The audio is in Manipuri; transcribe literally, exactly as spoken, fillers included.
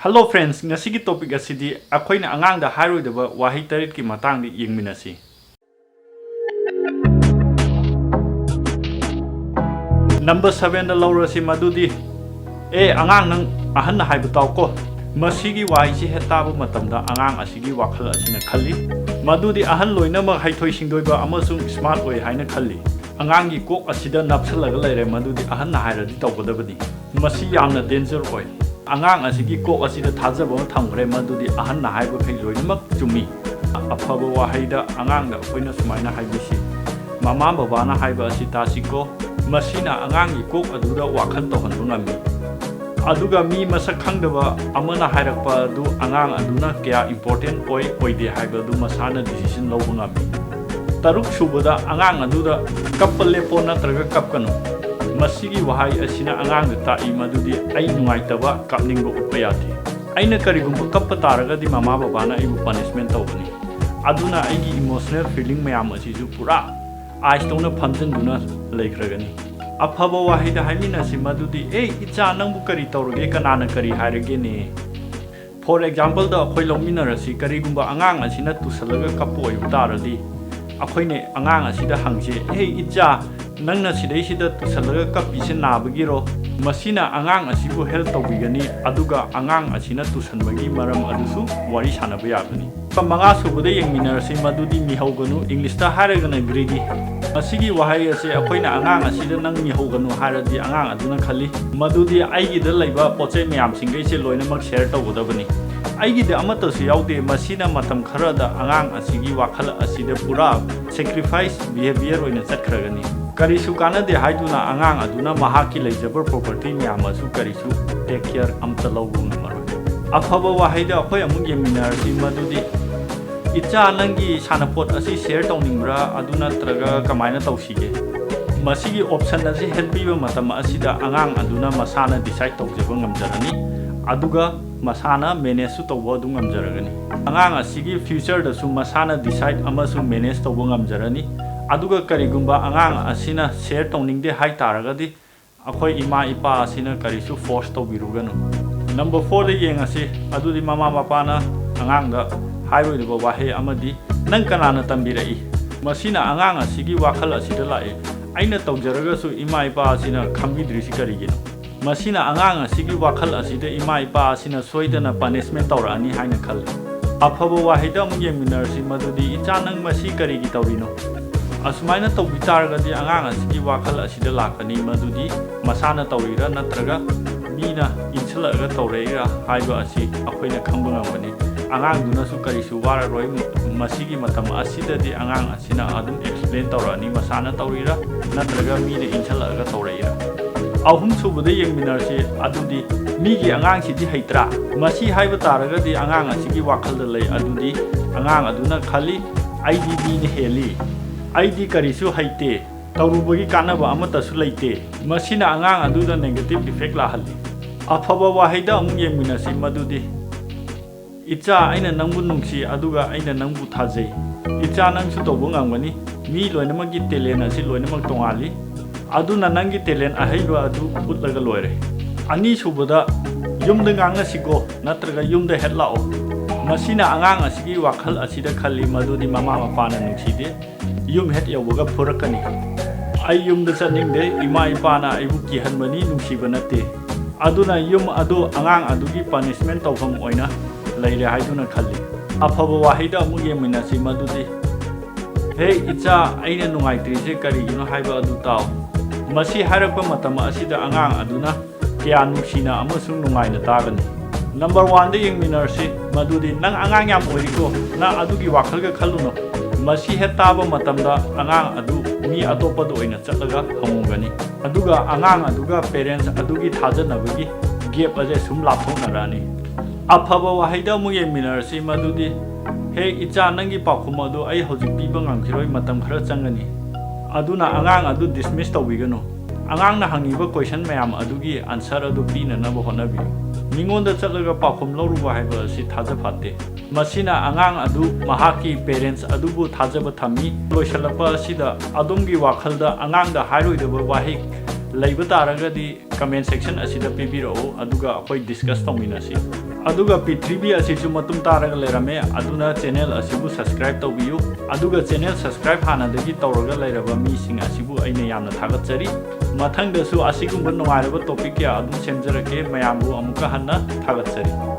Hello friends, ꯉꯁꯤꯒꯤ topic ꯑꯁꯤꯗꯤ ꯑꯩꯈꯣꯏꯅ ꯑꯉꯥꯡꯗ ꯍꯥꯏꯔꯣꯏꯗꯕ ꯋꯥꯍꯩ ꯇꯔꯦꯠꯀꯤ ꯃꯇꯥꯡꯗ ꯌꯦꯡꯃꯤꯟꯅꯁꯤ꯫ Number sevenꯗ ꯂꯧꯔꯁꯤ, ꯃꯗꯨꯗꯤ, "ꯑꯦ ꯑꯉꯥꯡ, ꯅꯪ ꯑꯍꯟꯅ ꯍꯥꯏꯕ ꯇꯥꯎꯀꯣ"꯫ ꯃꯁꯤꯒꯤ ꯋꯥꯍꯩꯁꯤ ꯍꯦꯛ ꯇꯥꯕ ꯃꯇꯝꯗ ꯑꯉꯥꯡ ꯑꯁꯤꯒꯤ ꯋꯥꯈꯜ ꯑꯁꯤꯅ ꯈꯜꯂꯤ, ꯃꯗꯨꯗꯤ ꯑꯍꯟ ꯂꯣꯏꯅꯃꯛ ꯍꯩꯊꯣꯏ ꯁꯤꯡꯊꯣꯏꯕ ꯑꯃꯁꯨꯡ smart ꯑꯣꯏ ꯍꯥꯏꯅ ꯈꯜꯂꯤ꯫ ꯑꯉꯥꯡꯒꯤ ꯀꯣꯛ ꯑꯁꯤꯗ ꯅꯞꯁꯜꯂꯒ ꯂꯩꯔꯦ, ꯃꯗꯨꯗꯤ ꯑꯍꯟꯅ ꯍꯥꯏꯔꯗꯤ ꯇꯧꯒꯗꯕꯅꯤ꯫ ꯃꯁꯤ ꯌꯥꯝꯅ danger ꯑꯣꯏ꯫ ꯑꯉꯥꯡ ꯑꯁꯤꯒꯤ ꯀꯣꯛ ꯑꯁꯤꯗ ꯊꯥꯖꯕ ꯑꯃ ꯊꯝꯈ꯭ꯔꯦ, ꯃꯗꯨꯗꯤ ꯑꯍꯟꯅ ꯍꯥꯏꯕꯈꯩ ꯂꯣꯏꯅꯃꯛ ꯆꯨꯝꯃꯤ꯫ ꯑꯐꯕ ꯋꯥꯍꯩꯗ ꯑꯉꯥꯡꯗ ꯑꯩꯈꯣꯏꯅ ꯁꯨꯃꯥꯏꯅ ꯍꯥꯏꯕꯤꯁꯤ, "ꯃꯃꯥ ꯕꯕꯥꯅ ꯍꯥꯏꯕ ꯑꯁꯤ ꯇꯥꯁꯤꯀꯣ"꯫ ꯃꯁꯤꯅ ꯑꯉꯥꯡꯒꯤ ꯀꯣꯛ ꯑꯗꯨꯗ ꯋꯥꯈꯜ ꯇꯧꯍꯟꯕ ꯉꯝꯃꯤ꯫ ꯑꯗꯨꯒ ꯃꯤ ꯃꯁꯛ ꯈꯪꯗꯕ ꯑꯃꯅ ꯍꯥꯏꯔꯛꯄ ꯑꯗꯨ ꯑꯉꯥꯡ ꯑꯗꯨꯅ ꯀꯌꯥ important ꯑꯣꯏ ꯑꯣꯏꯗꯦ ꯍꯥꯏꯕ ꯑꯗꯨ ꯃꯁꯥꯅ decision ꯂꯧꯕ ꯉꯝꯃꯤ꯫ ꯇꯔꯨꯛ ꯁꯨꯕꯗ, ꯑꯉꯥꯡ ꯑꯗꯨꯗ "ꯀꯞꯄ ꯂꯦꯞꯄꯣ" ꯅꯠꯇ꯭ꯔꯒ "ꯀꯞꯀꯅꯨ"꯫ ꯃꯁꯤꯒꯤ ꯋꯥꯍꯩ ꯑꯁꯤꯅ ꯑꯉꯥꯡꯗ ꯇꯥꯛꯏ ꯃꯗꯨꯗꯤ ꯑꯩ ꯅꯨꯡꯉꯥꯏꯇꯕ, ꯀꯥꯞꯅꯤꯡꯕ ꯎꯠꯄ ꯌꯥꯗꯦ꯫ ꯑꯩꯅ ꯀꯔꯤꯒꯨꯝꯕ ꯀꯞꯄ ꯇꯥꯔꯒꯗꯤ ꯃꯃꯥ ꯕꯕꯥꯅ ꯑꯩꯕꯨ punishment ꯇꯧꯒꯅꯤ꯫ ꯑꯗꯨꯅ ꯑꯩꯒꯤ emotional feeling ꯃꯌꯥꯝ ꯑꯁꯤꯁꯨ ꯄꯨꯔꯥ ice ꯇꯧꯅ ꯐꯝꯖꯤꯟꯗꯨꯅ ꯂꯩꯈ꯭ꯔꯒꯅꯤ꯫ ꯑꯐꯕ ꯋꯥꯍꯩꯗ ꯍꯥꯏꯃꯤꯟꯅꯁꯤ ꯃꯗꯨꯗꯤ, "ꯑꯦ ꯏꯆꯥ, ꯅꯪꯕꯨ ꯀꯔꯤ ꯇꯧꯔꯒꯦ? ꯀꯅꯥꯅ ꯀꯔꯤ ꯍꯥꯏꯔꯒꯦꯅꯦ?" For exampleꯗ ꯑꯩꯈꯣꯏ ꯂꯧꯃꯤꯟꯅꯔꯁꯤ, ꯀꯔꯤꯒꯨꯝꯕ ꯑꯉꯥꯡ ꯑꯁꯤꯅ ꯇꯨꯁꯜꯂꯒ ꯀꯞꯄ ꯑꯣꯏꯕ ꯇꯥꯔꯗꯤ, ꯑꯩꯈꯣꯏꯅ ꯑꯉꯥꯡ ꯑꯁꯤꯗ ꯍꯪꯁꯤ, "ꯑꯦ ꯏꯆꯥ, ꯅꯪꯅ ꯁꯤꯗꯩꯁꯤꯗ ꯇꯨꯁꯜꯂꯒ ꯀꯞꯄꯤꯁꯦ ꯅꯥꯕꯒꯤꯔꯣ?" ꯃꯁꯤꯅ ꯑꯉꯥꯡ ꯑꯁꯤꯕꯨ help ꯇꯧꯕꯤꯒꯅꯤ, ꯑꯗꯨꯒ ꯑꯉꯥꯡ ꯑꯁꯤꯅ ꯇꯨꯁꯟꯕꯒꯤ ꯃꯔꯝ ꯑꯗꯨꯁꯨ ꯋꯥꯔꯤ ꯁꯥꯟꯅꯕ ꯌꯥꯒꯅꯤ꯫ ꯃꯉꯥ ꯁꯨꯕꯗ ꯌꯦꯡꯃꯤꯟꯅꯔꯁꯤ, ꯃꯗꯨꯗꯤ "ꯃꯤꯍꯧꯒꯅꯨ", Englishꯇ ꯍꯥꯏꯔꯒꯅ greedy꯫ ꯃꯁꯤꯒꯤ ꯋꯥꯍꯩ ꯑꯁꯤ ꯑꯩꯈꯣꯏꯅ ꯑꯉꯥꯡ ꯑꯁꯤꯗ "ꯅꯪ ꯃꯤꯍꯧꯒꯅꯨ" ꯍꯥꯏꯔꯗꯤ ꯑꯉꯥꯡ ꯑꯗꯨꯅ ꯈꯜꯂꯤ ꯃꯗꯨꯗꯤ ꯑꯩꯒꯤꯗ ꯂꯩꯕ ꯄꯣꯠ ꯆꯩ ꯃꯌꯥꯝꯁꯤꯡꯈꯩꯁꯦ ꯂꯣꯏꯅꯃꯛ share ꯇꯧꯒꯗꯕꯅꯤ꯫ ꯑꯩꯒꯤꯗꯤ ꯑꯃꯠꯇꯁꯨ ꯌꯥꯎꯗꯦ꯫ ꯃꯁꯤꯅ ꯃꯇꯝ ꯈꯔꯗ ꯑꯉꯥꯡ ꯑꯁꯤꯒꯤ ꯋꯥꯈꯜ ꯑꯁꯤꯗ ꯄꯨꯔꯥ sacrifice behavior ꯑꯣꯏꯅ ꯆꯠꯈ꯭ꯔꯒꯅꯤ꯫ ꯀꯔꯤꯁꯨ ꯀꯥꯟꯅꯗꯦ ꯍꯥꯏꯗꯨꯅ ꯑꯉꯥꯡ ꯑꯗꯨꯅ ꯃꯍꯥꯛꯀꯤ ꯂꯩꯖꯕ property ꯃꯌꯥꯝ ꯑꯁꯨ ꯀꯔꯤꯁꯨ take care ꯑꯃꯠꯇ ꯂꯧꯕ ꯉꯝꯃꯔꯣꯏ꯫ ꯑꯐꯕ ꯋꯥꯍꯩꯗ ꯑꯩꯈꯣꯏ ꯑꯃꯨꯛ ꯌꯦꯡꯃꯤꯟꯅꯔꯁꯤ, ꯃꯗꯨꯗꯤ, "ꯏꯆꯥ, ꯅꯪꯒꯤ ꯁꯥꯟꯅꯄꯣꯠ ꯑꯁꯤ share ꯇꯧꯅꯤꯡꯕ꯭ꯔꯥ? ꯑꯗꯨ ꯅꯠꯇ꯭ꯔꯒ ꯀꯃꯥꯏꯅ ꯇꯧꯁꯤꯒꯦ?" ꯃꯁꯤꯒꯤ option ꯑꯁꯤ ꯍꯦꯛ ꯄꯤꯕ ꯃꯇꯝ ꯑꯁꯤꯗ ꯑꯉꯥꯡ ꯑꯗꯨꯅ ꯃꯁꯥꯅ decide ꯇꯧꯖꯕ ꯉꯝꯖꯔꯅꯤ, ꯑꯗꯨꯒ ꯃꯁꯥꯅ manageꯁꯨ ꯇꯧꯕ ꯑꯗꯨ ꯉꯝꯖꯔꯒꯅꯤ꯫ ꯑꯉꯥꯡ ꯑꯁꯤꯒꯤ futureꯗꯁꯨ ꯃꯁꯥꯅ decide ꯑꯃꯁꯨꯡ manage ꯇꯧꯕ ꯉꯝꯖꯔꯅꯤ꯫ ꯑꯗꯨꯒ ꯀꯔꯤꯒꯨꯝꯕ ꯑꯉꯥꯡ ꯑꯁꯤꯅ share ꯇꯧꯅꯤꯡꯗꯦ ꯍꯥꯏ ꯇꯥꯔꯒꯗꯤ, ꯑꯩꯈꯣꯏ ꯏꯃꯥ ꯏꯄꯥ ꯑꯁꯤꯅ ꯀꯔꯤꯁꯨ force ꯇꯧꯕꯤꯔꯨꯒꯅꯨ꯫ ꯅꯝꯕꯔ ꯐꯣꯔꯗ ꯌꯦꯡꯉꯁꯤ꯫ ꯑꯗꯨꯗꯤ ꯃꯃꯥ ꯃꯄꯥꯅ ꯑꯉꯥꯡꯗ ꯍꯥꯏꯔꯣꯏꯗꯕ ꯋꯥꯍꯩ ꯑꯃꯗꯤ, "ꯅꯪ ꯀꯅꯥꯅ ꯇꯝꯕꯤꯔꯛꯏ?" ꯃꯁꯤꯅ ꯑꯉꯥꯡ ꯑꯁꯤꯒꯤ ꯋꯥꯈꯜ ꯑꯁꯤꯗ ꯂꯥꯛꯏ, "ꯑꯩꯅ ꯇꯧꯖꯔꯒꯁꯨ ꯏꯃꯥ ꯏꯄꯥ ꯑꯁꯤꯅ ꯈꯪꯕꯤꯗ꯭ꯔꯤꯁꯤ ꯀꯔꯤꯒꯤꯅꯣ?" ꯃꯁꯤꯅ ꯑꯉꯥꯡ ꯑꯁꯤꯒꯤ ꯋꯥꯈꯜ ꯑꯁꯤꯗ ꯏꯃꯥ ꯏꯄꯥ ꯑꯁꯤꯅ ꯁꯣꯏꯗꯅ ꯄꯅꯤꯁꯃꯦꯟ ꯇꯧꯔꯛꯑꯅꯤ ꯍꯥꯏꯅ ꯈꯜꯂꯤ꯫ ꯑꯐꯕ ꯋꯥꯍꯩꯗ ꯑꯃꯨꯛ ꯌꯦꯡꯃꯤꯟꯅꯔꯁꯤ, ꯃꯗꯨꯗꯤ, "ꯏꯆꯥ, ꯅꯪ ꯃꯁꯤ ꯀꯔꯤꯒꯤ ꯇꯧꯔꯤꯅꯣ?" ꯑꯁꯨꯃꯥꯏꯅ ꯇꯧꯕꯤ ꯇꯥꯔꯒꯗꯤ ꯑꯉꯥꯡ ꯑꯁꯤꯒꯤ ꯋꯥꯈꯜ ꯑꯁꯤꯗ ꯂꯥꯛꯀꯅꯤ, ꯃꯗꯨꯗꯤ ꯃꯁꯥꯅ ꯇꯧꯔꯤꯔꯥ ꯅꯠꯇ꯭ꯔꯒ ꯃꯤꯅ ꯏꯟꯁꯤꯜꯂꯛꯑꯒ ꯇꯧꯔꯛꯏꯔꯥ ꯍꯥꯏꯕ ꯑꯁꯤ ꯑꯩꯈꯣꯏꯅ ꯈꯪꯕ ꯉꯝꯒꯅꯤ꯫ ꯑꯉꯥꯡꯗꯨꯅꯁꯨ ꯀꯔꯤꯁꯨ ꯋꯥꯔꯔꯣꯏ꯫ ꯃꯁꯤꯒꯤ ꯃꯇꯝ ꯑꯁꯤꯗꯗꯤ ꯑꯉꯥꯡ ꯑꯁꯤꯅ ꯑꯗꯨꯝ ꯑꯦꯛꯁꯄ꯭ꯂꯦꯟ ꯇꯧꯔꯛꯑꯅꯤ, ꯃꯁꯥꯅ ꯇꯧꯔꯤꯔꯥ ꯅꯠꯇ꯭ꯔꯒ ꯃꯤꯅ ꯏꯟꯁꯤꯜꯂꯛꯑꯒ ꯇꯧꯔꯛꯏꯔꯥ꯫ ꯑꯍꯨꯝꯁꯨꯕꯗ ꯌꯦꯡꯃꯤꯟꯅꯔꯁꯤ꯫ ꯑꯗꯨꯗꯤ, "ꯃꯤꯒꯤ ꯑꯉꯥꯡꯁꯤꯗꯤ ꯍꯩꯇ꯭ꯔꯥ?" ꯃꯁꯤ ꯍꯥꯏꯕ ꯇꯥꯔꯒꯗꯤ ꯑꯉꯥꯡ ꯑꯁꯤꯒꯤ ꯋꯥꯈꯜꯗ ꯂꯩ꯫ ꯑꯗꯨꯗꯤ ꯑꯉꯥꯡ ꯑꯗꯨꯅ ꯈꯜꯂꯤ, "ꯑꯩꯗꯤ ꯃꯤꯅ ꯍꯦꯜꯂꯤ, ꯑꯩꯗꯤ ꯀꯔꯤꯁꯨ ꯍꯩꯇꯦ, ꯇꯧꯔꯨꯕꯒꯤ ꯀꯥꯟꯅꯕ ꯑꯃꯠꯇꯁꯨ ꯂꯩꯇꯦ"꯫ ꯃꯁꯤꯅ ꯑꯉꯥꯡ ꯑꯗꯨꯗ ꯅꯦꯒꯦꯇꯤꯚ ꯏꯐꯦꯛ ꯂꯥꯛꯍꯜꯂꯤ꯫ ꯑꯐꯕ ꯋꯥꯍꯩꯗ ꯑꯃꯨꯛ ꯌꯦꯡꯃꯤꯟꯅꯁꯤ, ꯃꯗꯨꯗꯤ, "ꯏꯆꯥ, ꯑꯩꯅ ꯅꯪꯕꯨ ꯅꯨꯡꯁꯤ, ꯑꯗꯨꯒ ꯑꯩꯅ ꯅꯪꯕꯨ ꯊꯥꯖꯩ꯫ ꯏꯆꯥ, ꯅꯪꯁꯨ ꯇꯧꯕ ꯉꯝꯒꯅꯤ꯫ ꯃꯤ ꯂꯣꯏꯅꯃꯛꯀꯤ ꯇꯦꯂꯦꯟ ꯑꯁꯤ ꯂꯣꯏꯅꯃꯛ ꯇꯣꯉꯥꯜꯂꯤ꯫ ꯑꯗꯨꯅ ꯅꯪꯒꯤ ꯇꯦꯂꯦꯟ ꯑꯍꯩꯕ ꯑꯗꯨ ꯎꯠꯂꯒ ꯂꯣꯏꯔꯦ"꯫ ꯑꯅꯤꯁꯨꯕꯗ, "ꯌꯨꯝꯗ ꯉꯥꯡꯅꯁꯤꯀꯣ, ꯅꯠꯇ꯭ꯔꯒ ꯌꯨꯝꯗ ꯍꯦꯠ ꯂꯥꯛꯑꯣ"꯫ ꯃꯁꯤꯅ ꯑꯉꯥꯡ ꯑꯁꯤꯒꯤ ꯋꯥꯈꯜ ꯑꯁꯤꯗ ꯈꯜꯂꯤ, ꯃꯗꯨꯗꯤ ꯃꯃꯥ ꯃꯄꯥꯅ ꯅꯨꯡꯁꯤꯗꯦ, ꯌꯨꯝ ꯍꯦꯛ ꯌꯧꯕꯒ ꯐꯨꯔꯛꯀꯅꯤ꯫ "ꯑꯩ ꯌꯨꯝꯗ ꯆꯠꯅꯤꯡꯗꯦ, ꯏꯃꯥ ꯏꯄꯥꯅ ꯑꯩꯕꯨ ꯀꯤꯍꯟꯕꯅꯤ, ꯅꯨꯡꯁꯤꯕ ꯅꯠꯇꯦ"꯫ ꯑꯗꯨꯅ ꯌꯨꯝ ꯑꯗꯨ ꯑꯉꯥꯡ ꯑꯗꯨꯒꯤ ꯄꯅꯤꯁꯃꯦꯟ ꯇꯧꯐꯝ ꯑꯣꯏꯅ ꯂꯩꯔꯦ ꯍꯥꯏꯗꯨꯅ ꯈꯜꯂꯤ꯫ ꯑꯐꯕ ꯋꯥꯍꯩꯗ ꯑꯃꯨꯛ ꯌꯦꯡꯃꯤꯟꯅꯁꯤ, ꯃꯗꯨꯗꯤ, "ꯍꯦ ꯏꯆꯥ, ꯑꯩꯅ ꯅꯨꯡꯉꯥꯏꯇ꯭ꯔꯤꯁꯦ ꯀꯔꯤꯒꯤꯅꯣ ꯍꯥꯏꯕ ꯑꯗꯨ ꯇꯥꯎ"꯫ ꯃꯁꯤ ꯍꯥꯏꯔꯛꯄ ꯃꯇꯝ ꯑꯁꯤꯗ ꯑꯉꯥꯡ ꯑꯗꯨꯅ ꯀꯌꯥ ꯅꯨꯡꯁꯤꯅ ꯑꯃꯁꯨꯡ ꯅꯨꯡꯉꯥꯏꯅ ꯇꯥꯒꯅꯤ꯫ ꯅꯝꯕꯔ ꯋꯥꯟꯗ ꯌꯦꯡꯃꯤꯟꯅꯔꯁꯤ, ꯃꯗꯨꯗꯤ, "ꯅꯪ ꯑꯉꯥꯡ ꯌꯥꯝ ꯑꯣꯏꯔꯤꯀꯣ, ꯅꯪ ꯑꯗꯨꯒꯤ ꯋꯥꯈꯜꯒ ꯈꯜꯂꯨꯅꯨ"꯫ ꯃꯁꯤ ꯍꯦꯛ ꯇꯥꯕ ꯃꯇꯝꯗ ꯑꯉꯥꯡ ꯑꯗꯨ ꯃꯤ ꯑꯇꯣꯞꯄꯗ ꯑꯣꯏꯅ ꯆꯠꯂꯒ ꯍꯪꯉꯨꯒꯅꯤ꯫ ꯑꯗꯨꯒ ꯑꯉꯥꯡ ꯑꯗꯨꯒ ꯄꯦꯔꯦꯟꯁ ꯑꯗꯨꯒꯤ ꯊꯥꯖꯅꯕꯒꯤ ꯒꯦꯞ ꯑꯁꯦ ꯁꯨꯝ ꯂꯥꯞꯊꯣꯛꯅꯔꯛꯑꯅꯤ꯫ ꯑꯐꯕ ꯋꯥꯍꯩꯗ ꯑꯃꯨꯛ ꯌꯦꯡꯃꯤꯟꯅꯔꯁꯤ, ꯃꯗꯨꯗꯤ, "ꯍꯦ ꯏꯆꯥ, ꯅꯪꯒꯤ ꯄꯥꯎꯈꯨꯝ ꯑꯗꯨ ꯑꯩ ꯍꯧꯖꯤꯛ ꯄꯤꯕ ꯉꯝꯈꯤꯔꯣꯏ, ꯃꯇꯝ ꯈꯔ ꯆꯪꯒꯅꯤ"꯫ ꯑꯗꯨꯅ ꯑꯉꯥꯡ ꯑꯗꯨ ꯗꯤꯁꯃꯤꯁ ꯇꯧꯕꯤꯒꯅꯨ꯫ ꯑꯉꯥꯡꯅ ꯍꯪꯉꯤꯕ ꯀꯣꯏꯁꯟ ꯃꯌꯥꯝ ꯑꯗꯨꯒꯤ ꯑꯟꯁꯔ ꯑꯗꯨ ꯄꯤꯅꯅꯕ ꯍꯣꯠꯅꯕꯤꯌꯨ꯫ ꯃꯤꯉꯣꯟꯗ ꯆꯠꯂꯒ ꯄꯥꯎꯈꯨꯝ ꯂꯧꯔꯨꯕ ꯍꯥꯏꯕ ꯑꯁꯤ ꯊꯥꯖ ꯐꯠꯇꯦ꯫ ꯃꯁꯤꯅ ꯑꯉꯥꯡ ꯑꯗꯨ ꯃꯍꯥꯛꯀꯤ ꯄꯦꯔꯦꯟꯁ ꯑꯗꯨꯕꯨ ꯊꯥꯖꯕ ꯊꯝꯃꯤ꯫ ꯂꯣꯏꯁꯤꯜꯂꯛꯄ ꯑꯁꯤꯗ ꯑꯗꯣꯝꯒꯤ ꯋꯥꯈꯜꯗ ꯑꯉꯥꯡꯗ ꯍꯥꯏꯔꯣꯏꯗꯕ ꯋꯥꯍꯩ ꯂꯩꯕ ꯇꯥꯔꯒꯗꯤ comment section ꯑꯁꯤꯗ ꯄꯤꯕꯤꯔꯛꯎ, ꯑꯗꯨꯒ ꯑꯩꯈꯣꯏ discuss ꯇꯧꯃꯤꯟꯅꯁꯤ꯫ ꯑꯗꯨꯒ ꯄ꯭ꯔꯤꯊꯤꯕꯤ ꯑꯁꯤꯁꯨ ꯃꯇꯨꯝ ꯇꯥꯔꯒ ꯂꯩꯔꯝꯃꯦ, ꯑꯗꯨꯅ channel ꯑꯁꯤꯕꯨ subscribe ꯇꯧꯕꯤꯌꯨ꯫ ꯑꯗꯨꯒ channel subscribe ꯍꯥꯟꯅꯗꯒꯤ ꯇꯧꯔꯒ ꯂꯩꯔꯕ ꯃꯤꯁꯤꯡ ꯑꯁꯤꯕꯨ ꯑꯩꯅ ꯌꯥꯝꯅ ꯊꯥꯒꯠꯆꯔꯤ꯫ ꯃꯊꯪꯗꯁꯨ ꯑꯁꯤꯒꯨꯝꯕ ꯅꯨꯡꯉꯥꯏꯔꯕ topic ꯀꯌꯥ ꯑꯗꯨꯝ ꯁꯦꯝꯖꯔꯛꯀꯦ꯫ ꯃꯌꯥꯝꯕꯨ ꯑꯃꯨꯛꯀ ꯍꯟꯅ ꯊꯥꯒꯠꯆꯔꯤ꯫